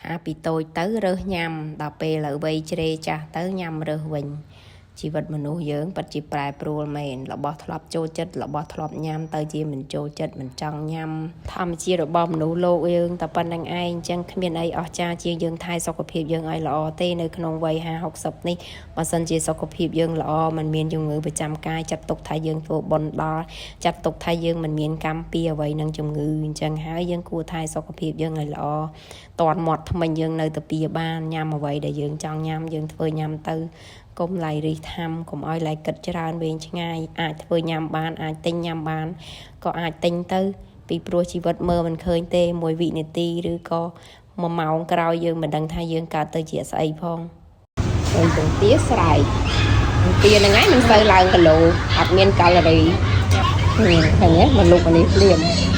ថាពីតូចទៅរើសញ៉ាំដល់ពេលឥឡូវវ័យជ្រេចាស់ទៅញ៉ាំរើសវិញជីវិតមនុស្សយើងពិតជាប្រែប្រួលមែនរបស់ធ្លាប់ចូលចិត្តរបស់ធ្លាប់ញ៉ាំទៅជាមិនចូលចិត្តមិនចង់ញ៉ាំធម្មជាតិរបស់មនុស្សលោកយើងតែប៉ុណ្្នឹងឯងអញ្ចឹងគ្មានអីអស្ចារ្យជាងយើងថែសុខភាពយើងឲ្យល្អទេនៅក្នុងវ័យ50 60នេះបើសិនជាសុខភាពយើងល្អមិនមានជំងឺប្រចាំកាយចាត់ទុកថាយើងធ្វើបុណ្យដល់ចាត់ទុកថាយើងមិនមានកម្មពីអ្វីនឹងជំងឺអញ្ចឹងហើយយើងគួរថែសុខភាពយើងឲ្យល្អតន់មាត់ថ្មិញយើងនៅទៅពៀបានញ៉ាំអ្វីដែលយើងចង់ញ៉ាំយើងធ្វើញ៉ាំទៅកុំឡៃរិះថាំកុំឲ្យឡៃគិតច្រើនវែងឆ្ងាយអាចធ្វើញ៉ាំបានអាចទិញញ៉ាំបានក៏អាចទិញទៅពីព្រោះជីវិតមើលមិនឃើញទេមួយវិនាទីឬក៏មួយម៉ោងក្រោយយើងមិនដឹងថាយើងកើតទៅជាស្អីផងឃើញពងទាស្រែកពងទាហ្នឹងឯងមិនសូវឡើងគីឡូអត់មានកាឡូរីឃើញទេមកលុកអានេះភ្លាម។